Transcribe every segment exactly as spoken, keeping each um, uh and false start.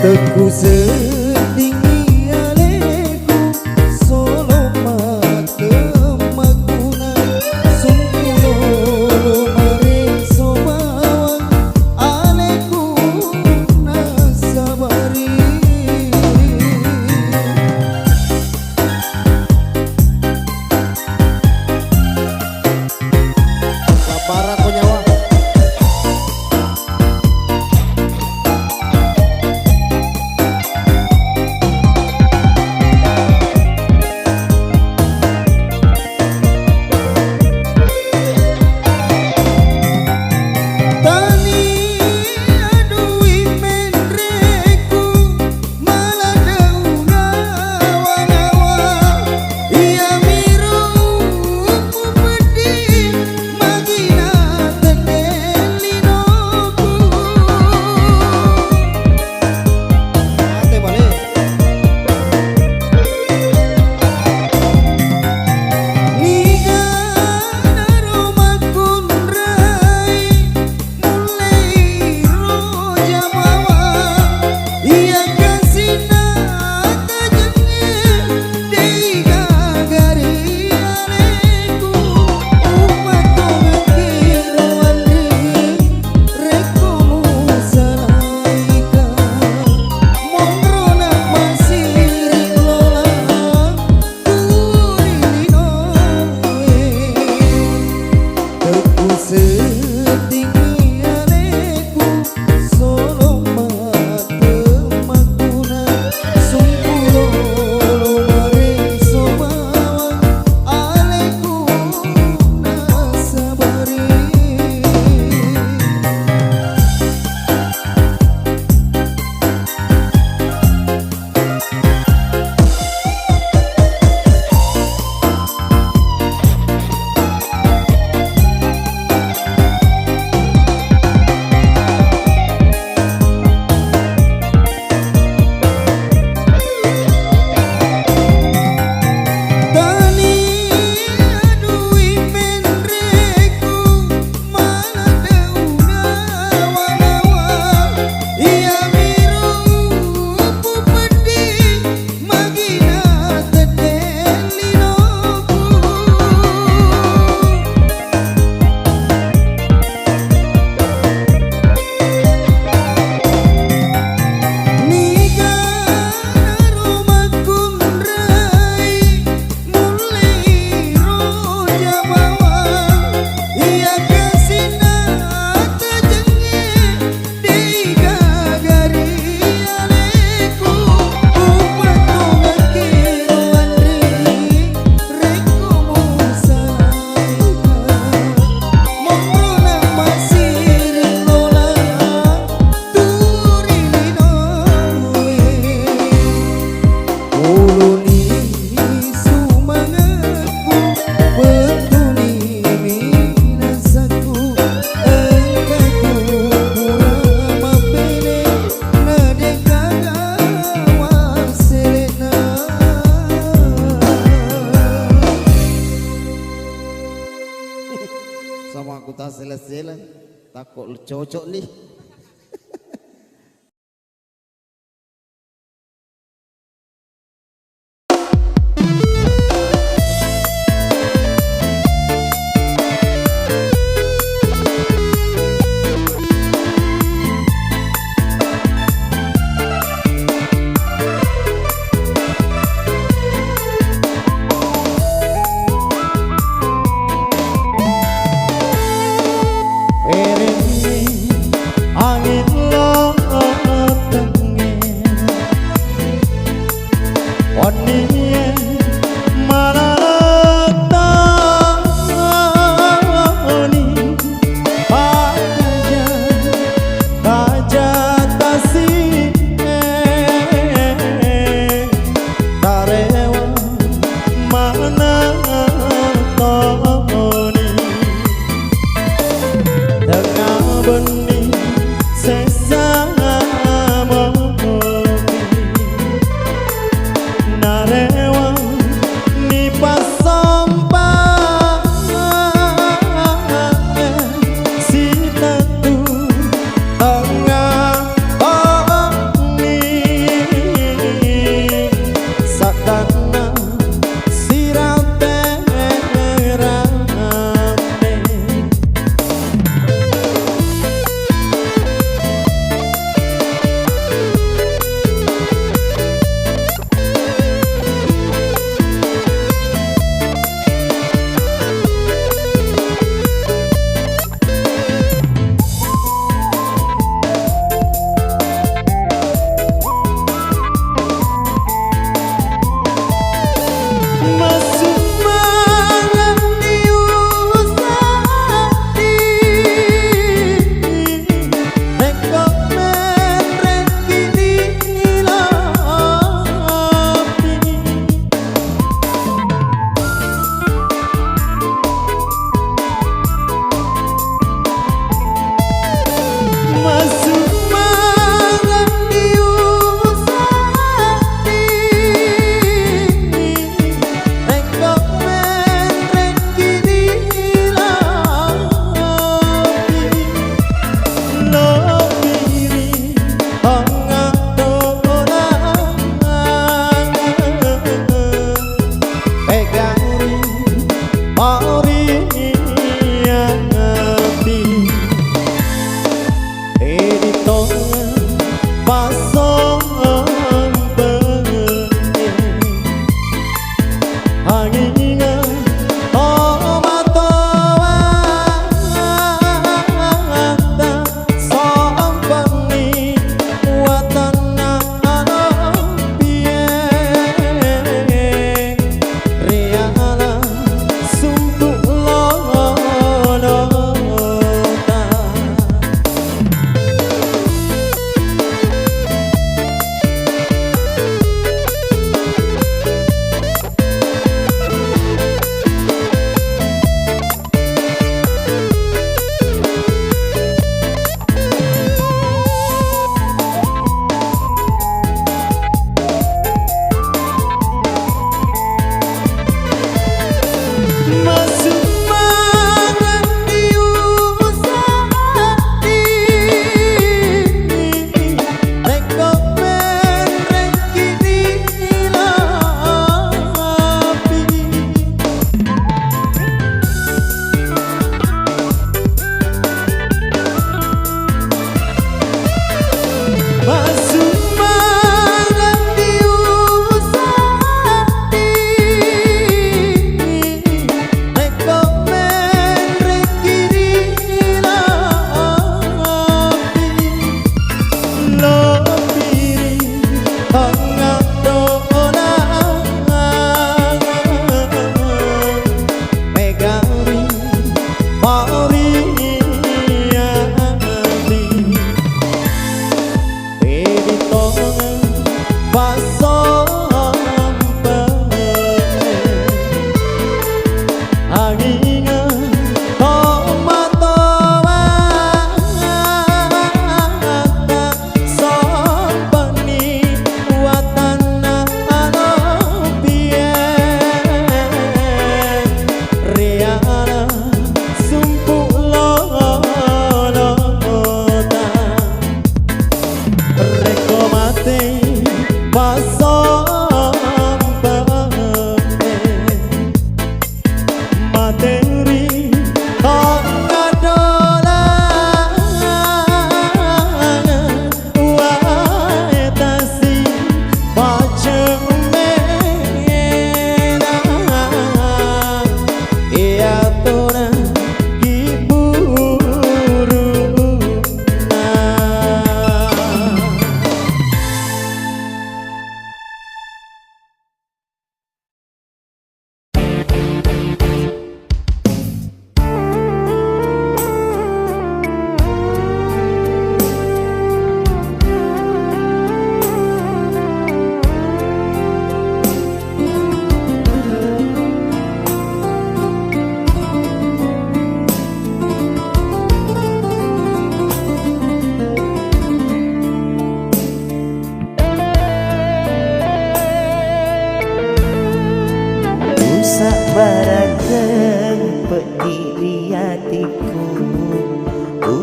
Kuseddingi aleku solo mattemmakkuna, sumpulo mareso bawang aleku nasabari. Sabarako nyawa. Tania dui menreku, maladde unawa-nawa, iyamiro upeddi magina tenne linoku. Ate bale. Niga naro makkunrai, mulleiro jamawang, iya kasinna tajengnge, dei gagari aleku, upatongekki ro anri, rekko musalaika, monrona masiri lola. Tuli linoe, tekuseddingi aleku, solo mattemmakkuna, sumpulo mareso bawang aleku nasabari. Tania dui menreku, maladde unawa-nawa, iyamiro upeddi magina tenne linoku. Niga naro makkunrai, mulleiro jamawang, iya kasinna tajengnge, dei gagari aleku, upatongekki ro anri, rekko musalaika, monrona masiri lola, tuli linoe. Uluni sumangekku, wettuni minasakku, engkaku pura mabbene, na de'gaga wassele'na. Sama ku tassele-sele, takko cocok ni.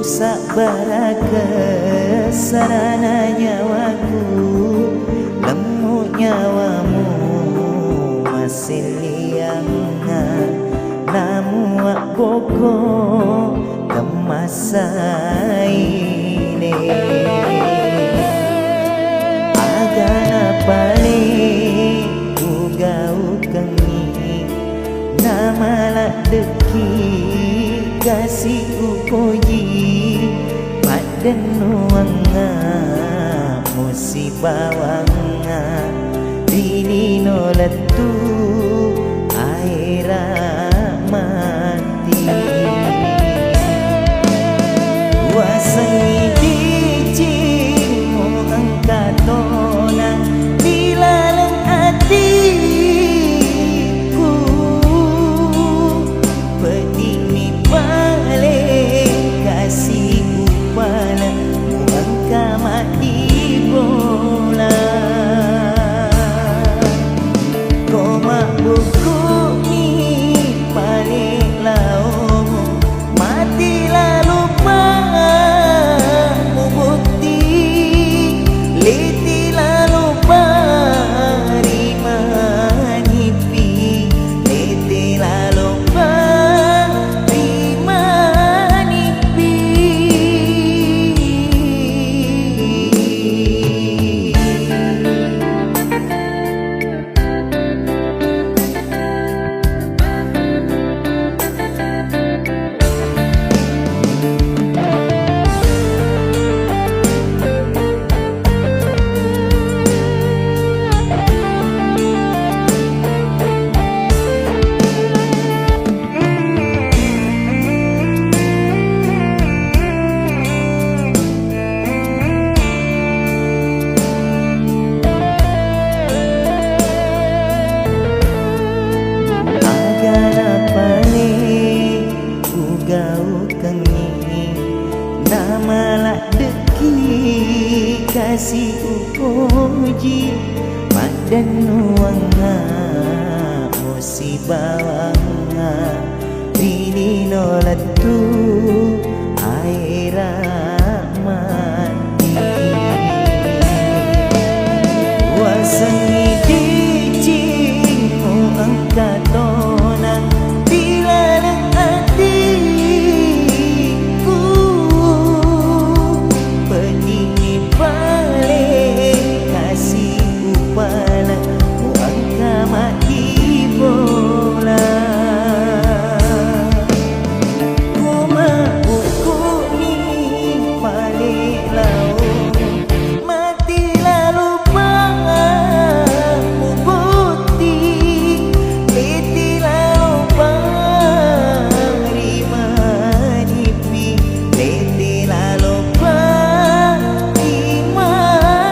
Sabbarake sarana nyawaku, lemmu nyawamu maselliangnga, namu abboko kemmassaine. Agana pale ugaukengngi, namaladde'ki kasi upoji, paddennuangnga musibawangnga, ri lino lettu aera mati. Wasengngi dicimmu engka tona di laleng atiku, peddi'mi pale kasi upale muengka maddibola. Ko mabbukku'mi pale laomu, mati lalupa mubutti, leti lalupa rimanipi, leti lalupa rimanipi. Agana pale ugaukengngi, namaladde'ki kasi upoji, maddennuangnga musibawangnga, ri lino lettu aera mati. Wasengngi dicimmu engka tona di laleng atiku, peddi'mi pale kasi upale muengka maddibola. Ko mabbukku'mi pale lao, mati lalupa mubutti, leti lalupa rimanipi, leti lalupa rimanipi.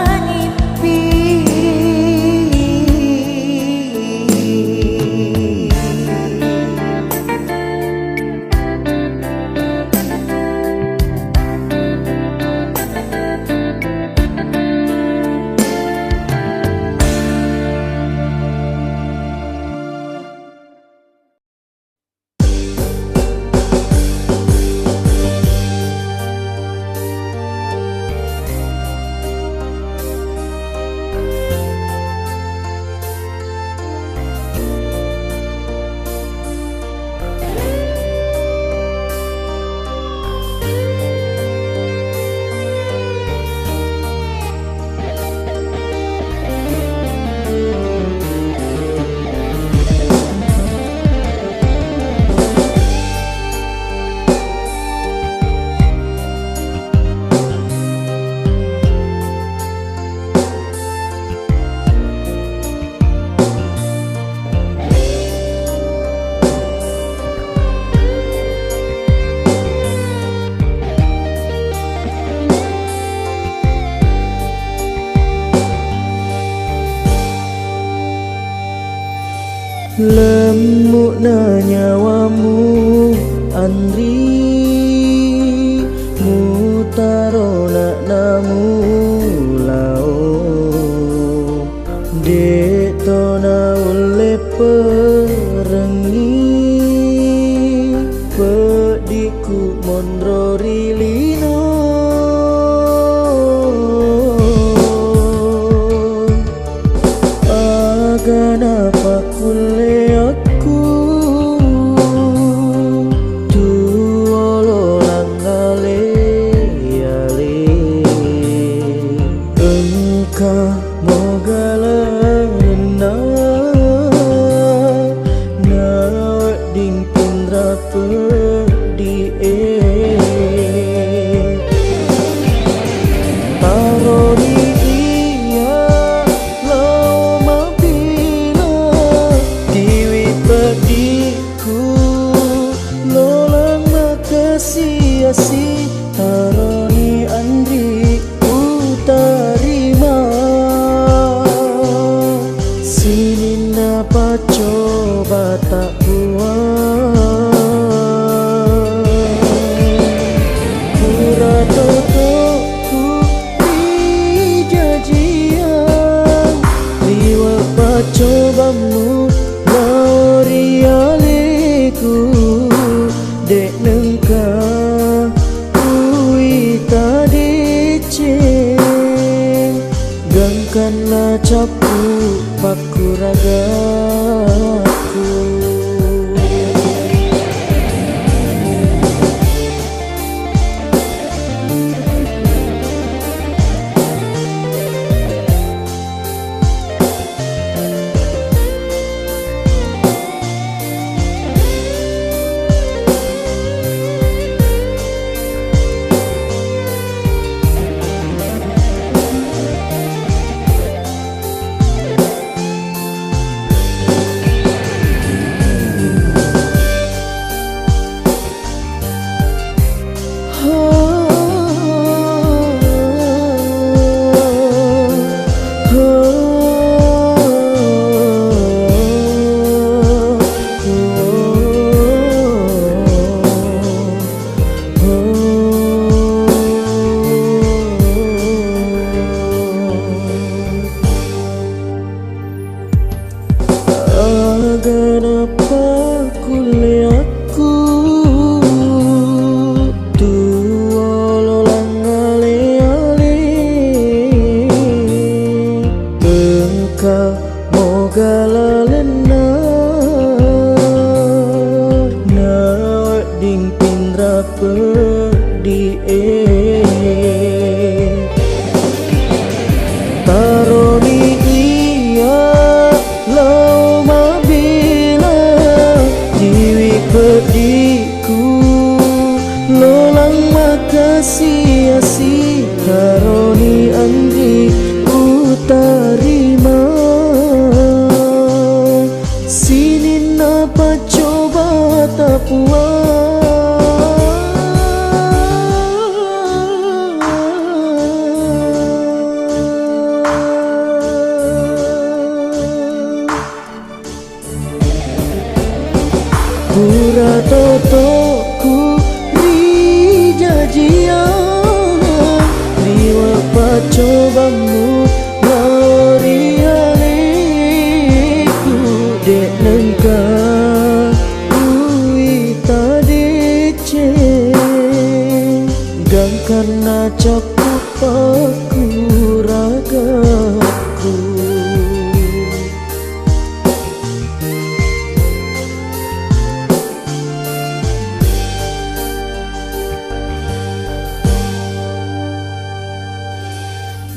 Lemmu'na nyawamu, anri mutarona namu lao, de' to naulle perengngi peddiku. Monro ri lino, aga napakkulle akku, tuololang ale-ale. Engka mogalenna, nawedding pinra peddi'e. Taroni iya lao mabela, tiwi peddi'ku lolang makasi-asi. Taroni anri utarima, sininna paccoba tapuang. Pura totokku rijajiang, liwe' paccobammu lao ri aleku, de' nengka uwita deceng, gangkanna cappu pakkuragakku. Aga napakkulle akku, tuololang ale-ale. Engka mogalenna, nawedding pinra peddi'e. Taroni iya lao mabela, tiwi peddi'ku lolang makasi-asi. Taroni anri utarima, sininna paccoba tapuang. Pura totokku rijajiang, liwe' paccobammu lao ri aleku, de' nengka uwita deceng, gangkanna cappu pakkuragakku.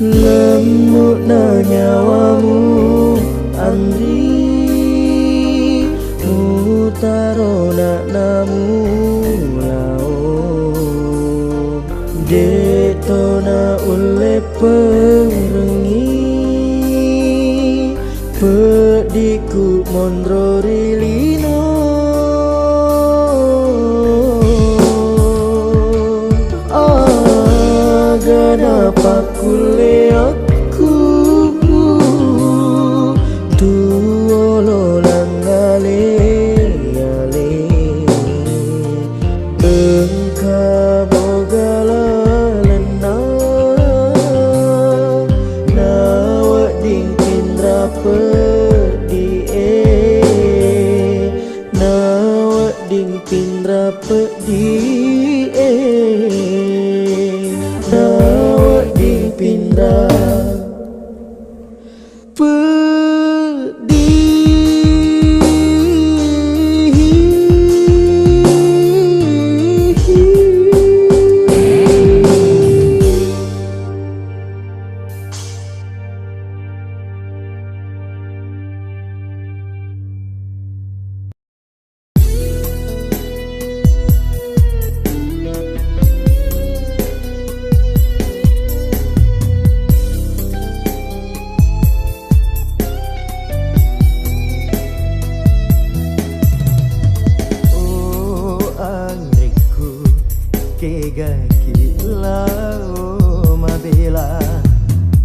Lemmu'na nyawamu anri, mutarona namu lao. De'to naulle perengngi peddi'ku monro ri lino. Aga napakkulle akku, tuololang ale-ale. Engka boga lalenna, na Tegaki lao mabela,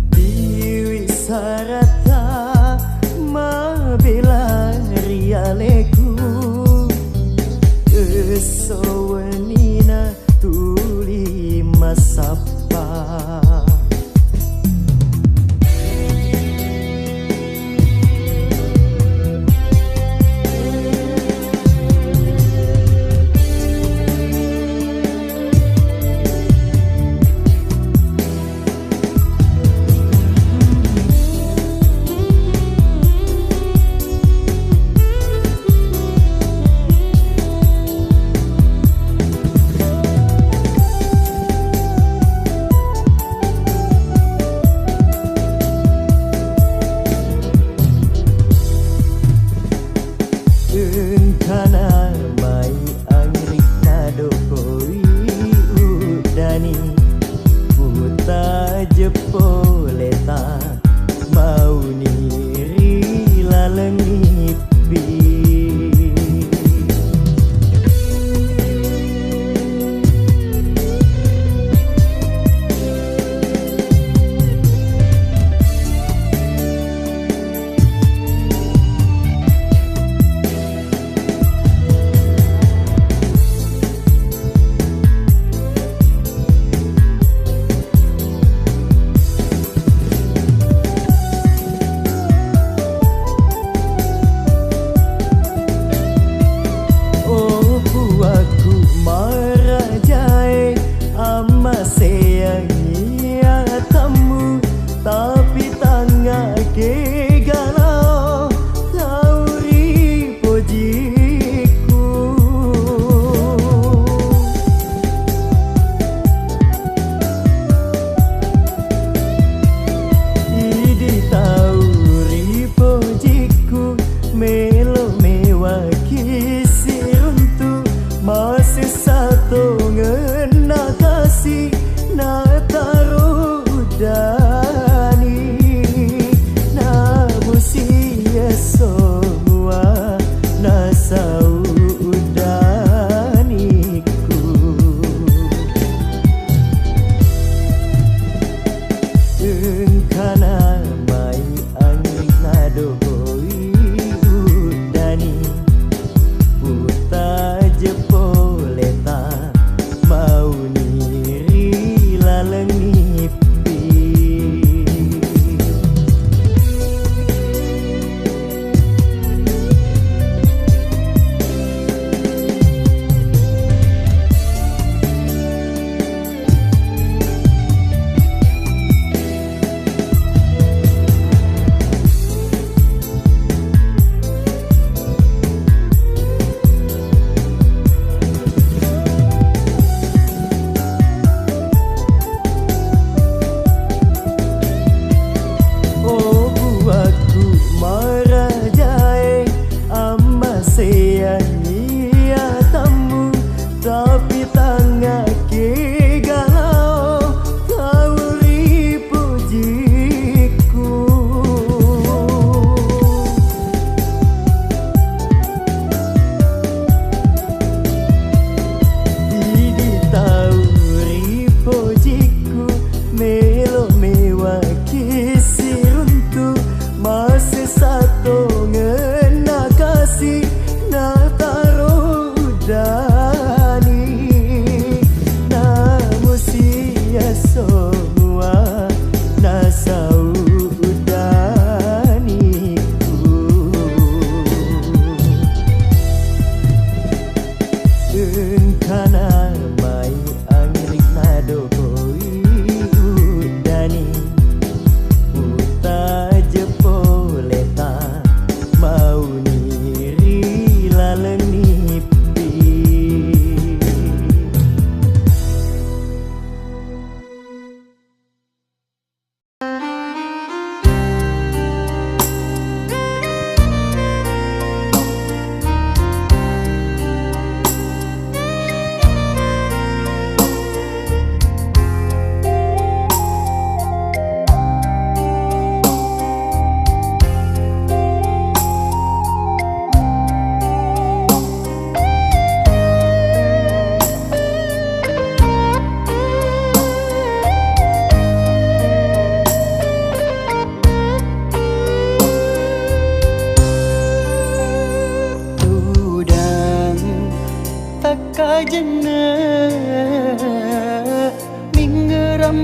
biwi sarata mabela ri aleku. Esso wenina tuli massappa.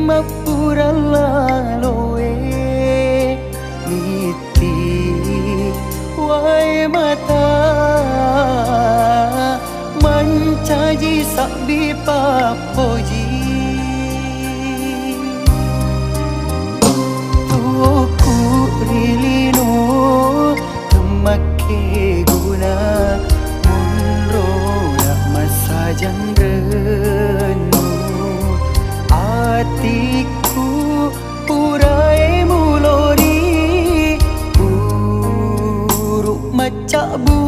Mappura laloe mitti wae mata, mancaji sabbi pappoji. Tuoku ri lino temmakkeguna, monrona massajang rennu. Atikku purae mulori, puru maccabbu.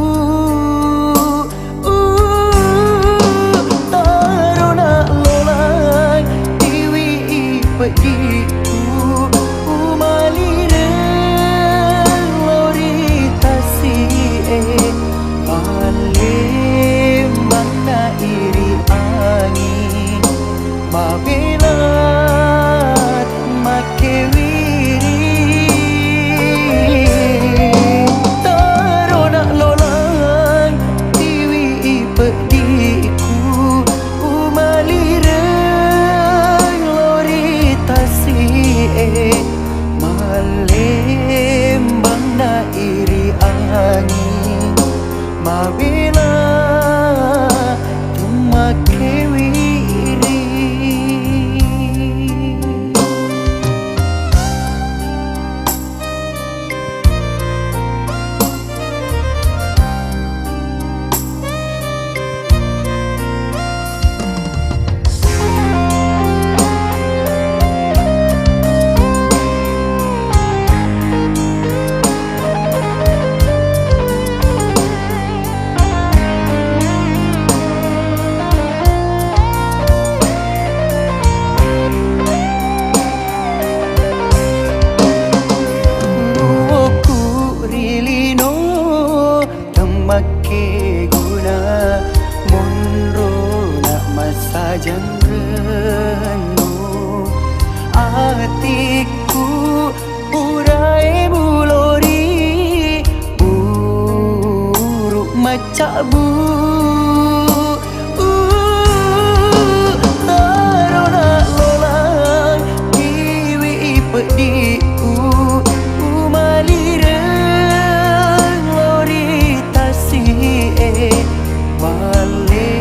Uh, tarona lolang tiwi i peddiku, umalireng lori tasi'e, mallembanna iri anging. Mabela temmakkewi ri, tarona lolang tiwi i peddiku, umalireng lori tasi'e, mallembanna iri anging. Mabela temmakkewi ri. Tuoku ri lino temmakkeguna, monrona massajang rennu. Atikku purae mulori, puru maccabbu. Uh, tarona lolang tiwi i peddiku, umalireng lori tasi'e, mallembanna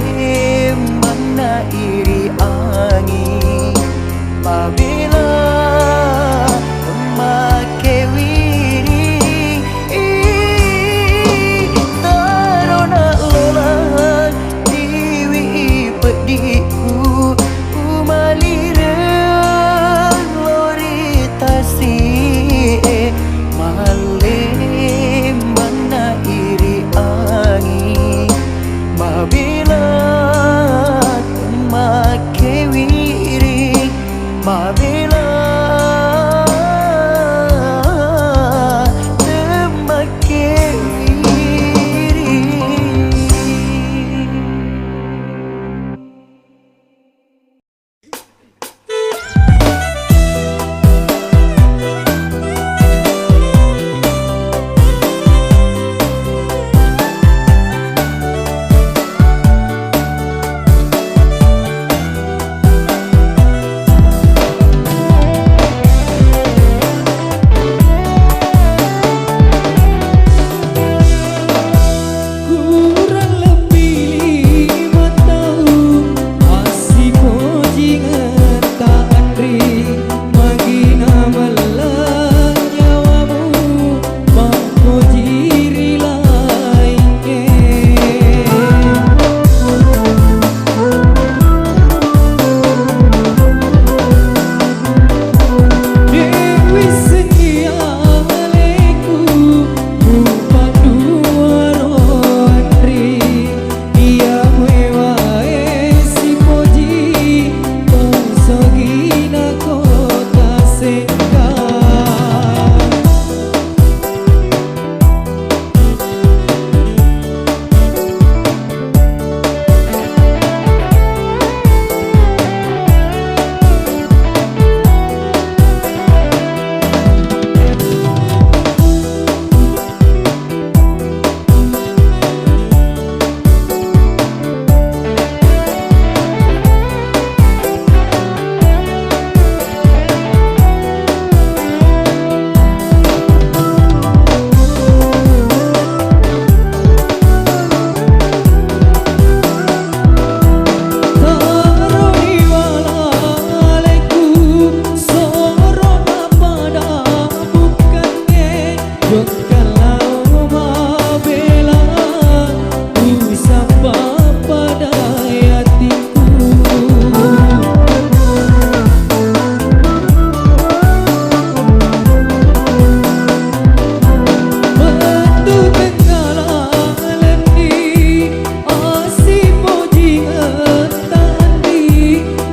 iri anging. Mabela temmakkewi ri, tarona lolang tiwi i peddiku, umalireng lori tasi'e, mallembanna iri anging. Mabela temmakkewi ri, mabela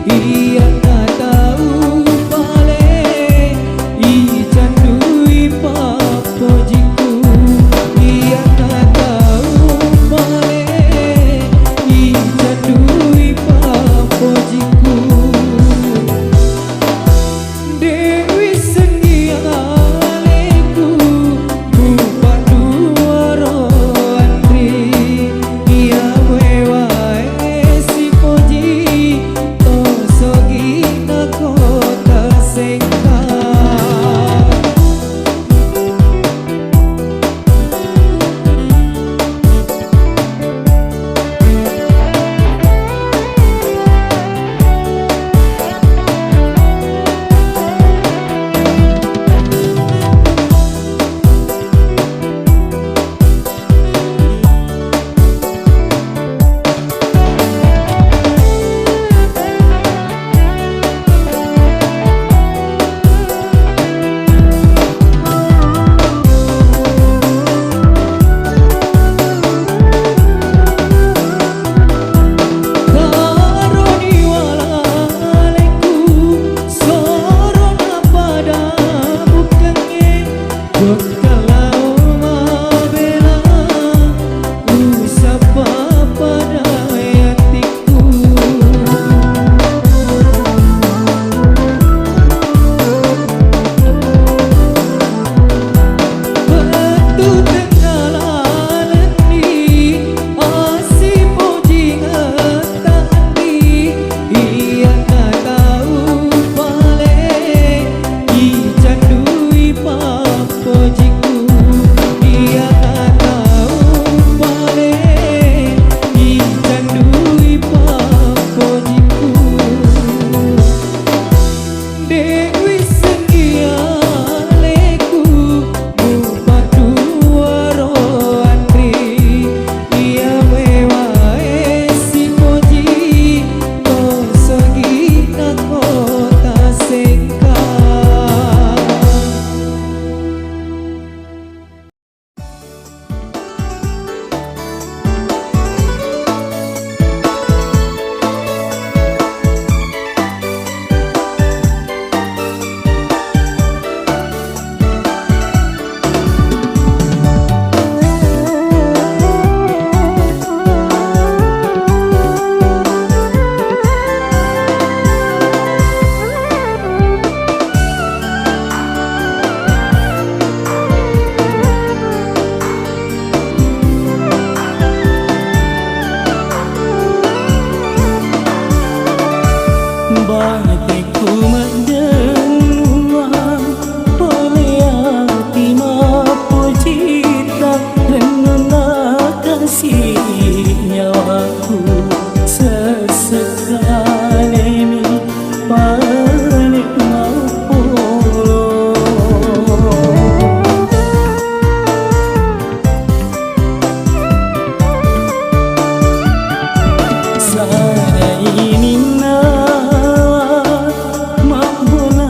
Iyana tau pale icandui pappojikku, iyana tau pale icandui pappojikku. Dewi sengi aleku, mupadduaro anri, iya mewae sipoji, tosogi nako tasengka. Karoni walalekku, sorona pada bukkengnge, jokka lao mabela, usappa pada yatikku. Bettu tennalanni, assipojingettani, iyana tau pale icandui pappojikku, iyana tau pale icandui pappojikku. Dewi sengi aleku, mupadduaro anri, iya mewae sipoji, tosogi nako tasengka. Batekku maddengua, pole ati mappojitta, rennunna kasi nyawaku, sessekkalemi pale mappolo. Sadaininna mabbona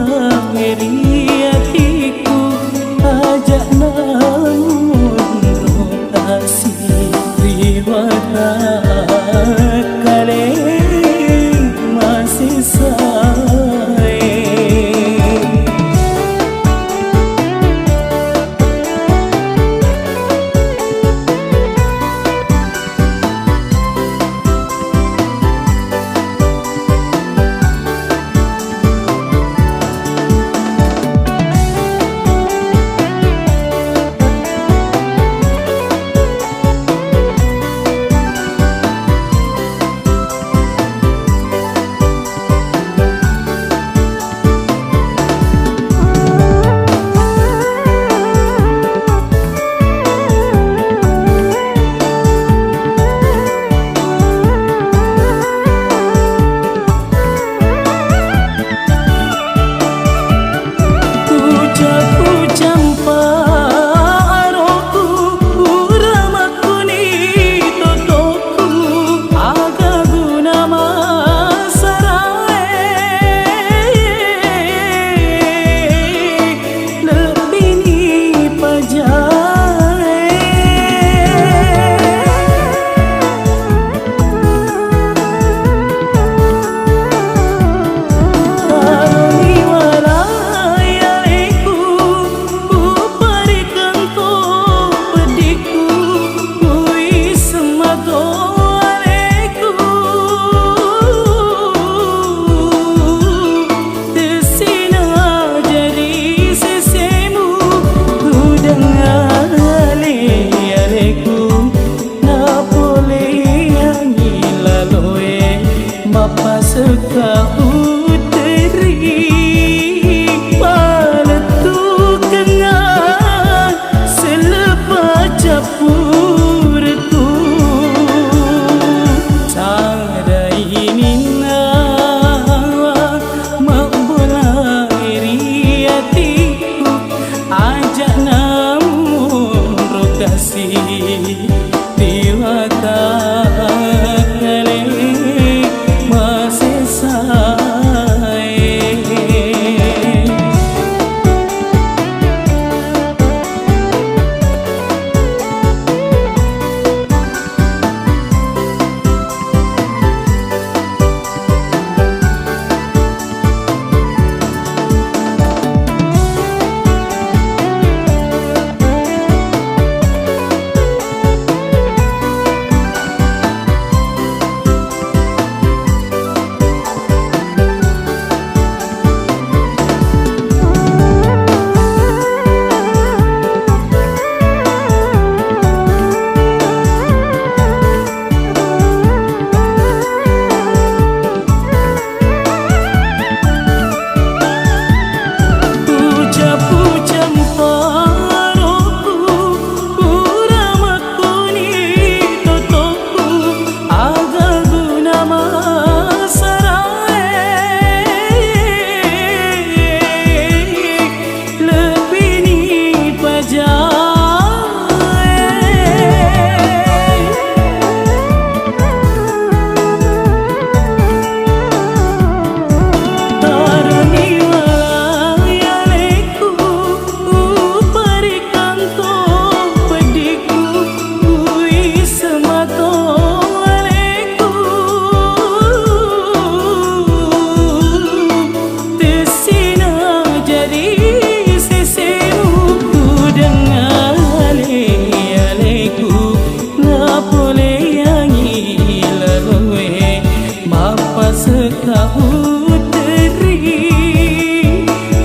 Puteri,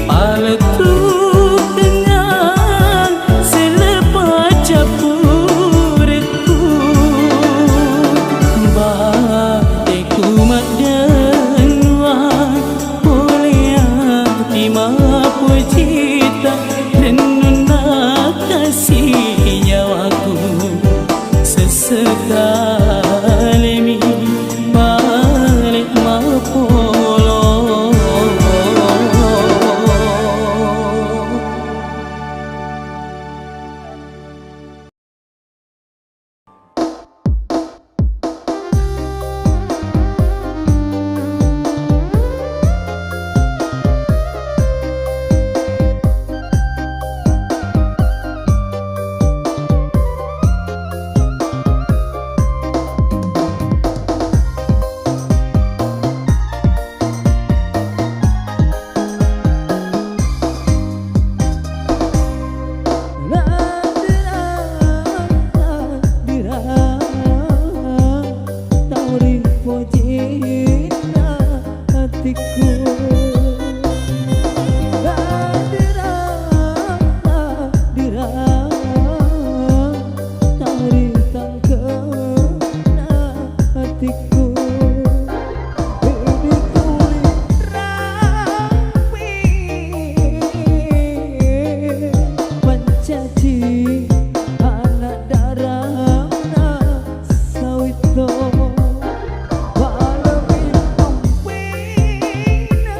palettu tengnga, selepa cappurekku, bateku maddennuang, poleaki mapojita, rennunna kasi nyawaku. Sessekalemi pale mapolo. Tau ri pojinna atikku. Ladera, ladera, tau ri tangkena atikku. Ini tuli rapi mancaji anak darana Sawitto. Balemi tompina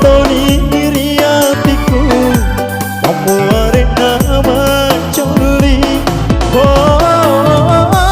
Toni iri atiku, mammuarenna macolli. Oh, oh, oh.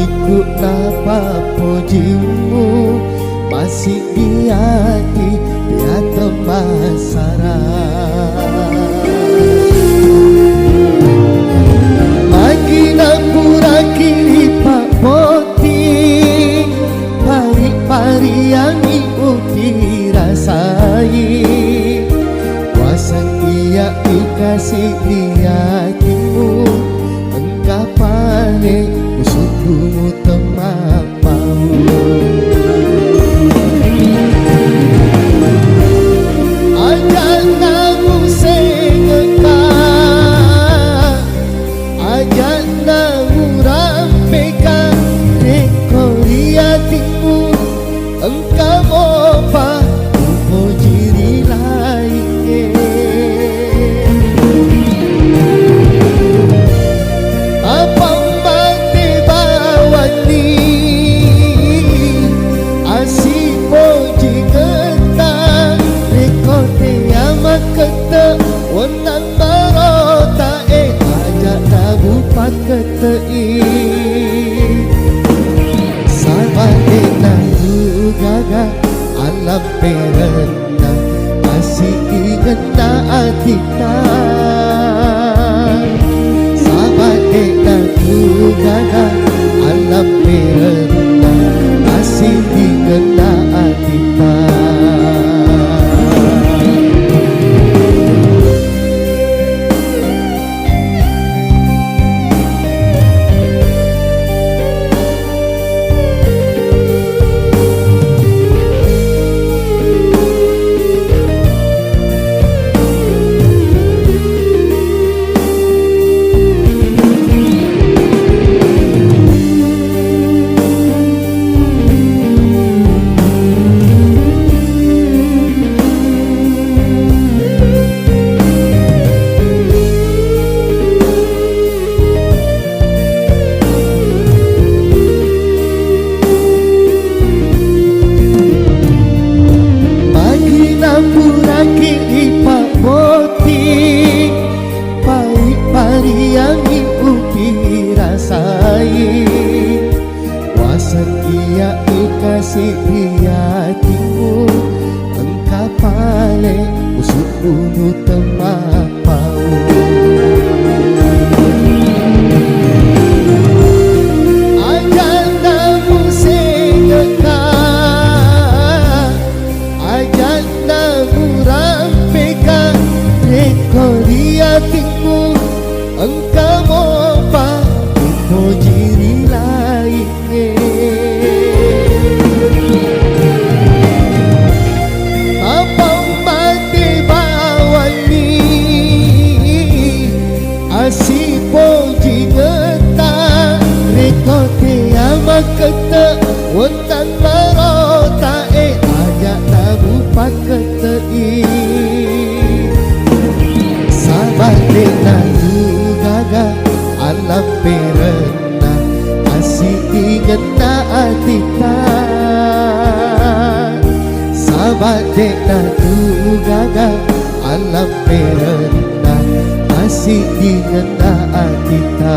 Ku napappojimu, masih di ati piateng basara. Magi nampuraki ripabbotting, pari-pariangngi upirasai. Waseng iya ikasi di atimu, engka pale usukkumu temmappau. Ajanna musengekka, ajanna murampeka, rekko ri atimu engka mopa upoji ri laingnge. Apa mate bawanni asipojingetta, rekko tea makkette wonnang marotae, aja nabupakkette'i. Saba de'na tu gaga alamperenna, asi ingenna atitta. Saba de'na tu gaga alamperenna, asi ingenna atitta. Magi nampuraki ripabbotting, pai-, pariangngi upirasai. Waseng iya ikasi ri atimu, engka pale usukkumu temmappau. Ajanna musengekka, ajanna murampeka, rekko ri atimu engka mopa upoji ri laingnge. Apa mate bawanni asipojingetta, rekko tea makkette wonnang marotae, aja nabupakkette'i. Saba de'na tu gaga alamperenna, asi ingenna atitta. Saba de'na tu gaga alamperenna, asi ingenna atitta.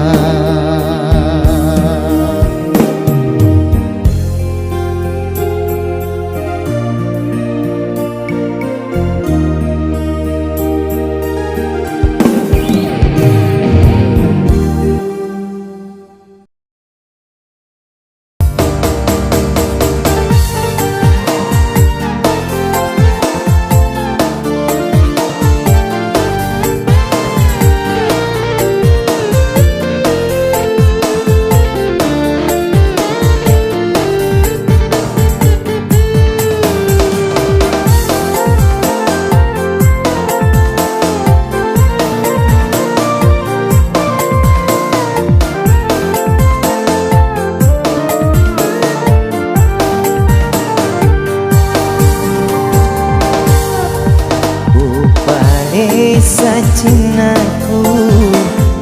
Upalessa cinnaku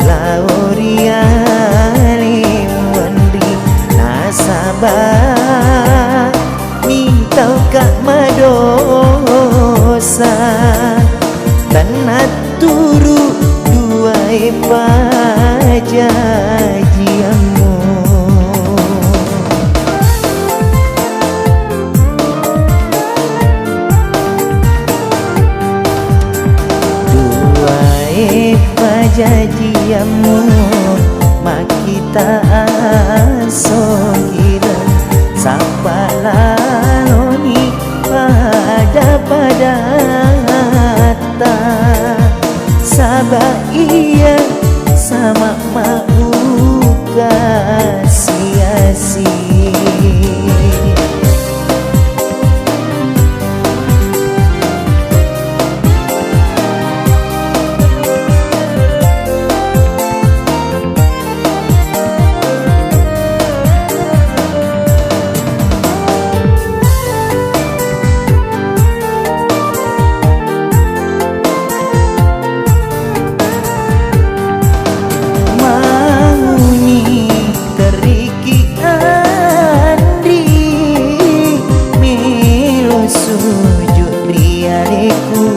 lao ri ale wenri, nasaba mintauka madosa, tennatturu duae pajajiammu. Jajiammu makkita asohira, sappa laloni pada-padatta, saba iya sama mauka siasi. Manguni teriki Andri, melo sujud ri aleku,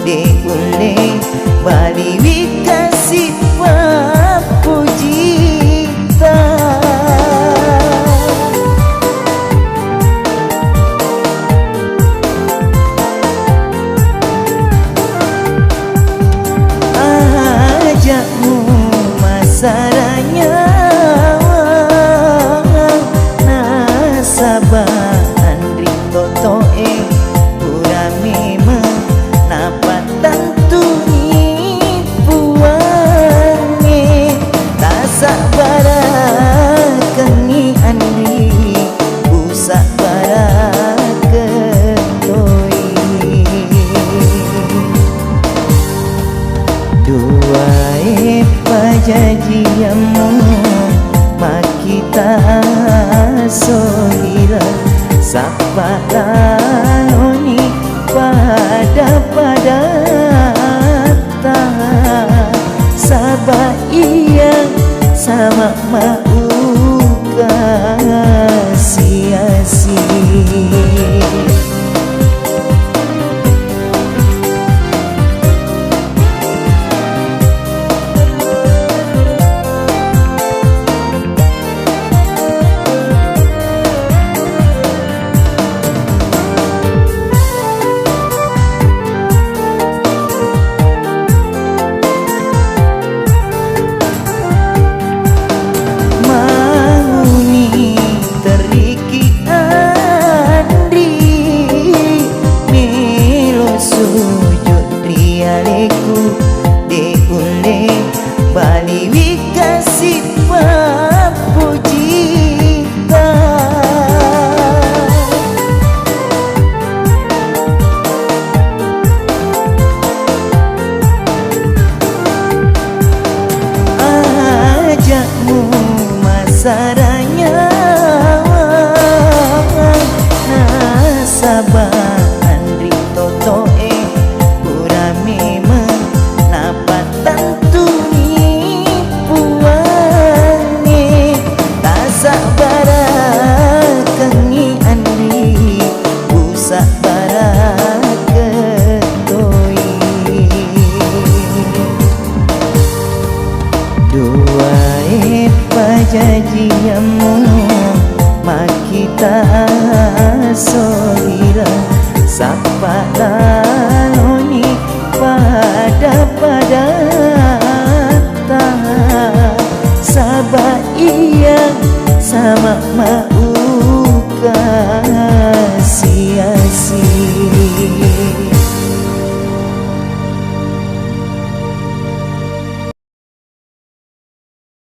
de ulle baliwi kasi pappujita. Ajakmu masara nyawa nasaba Andri totoe pura memeng napatantuni puangnge. Tasabbarakengngi Andri, usabbarakeng toi. Duae pajajiammu makkita asohira, sappa laloni pada-padatta, saba iya sama mauka siasi. Manguni teriki Andri, melo sujud ri aleku, de ulle baliwi kasi pappujita. Ajakmu masara nyawa nasaba Andri totoe pura memeng napatantuni puangnge. Tasabbarakengngi Andri, usabbarakeng toi. Duae pajajiammu makkita asohira, sappa laloni pada-padatta, saba iya sama mauka siasi.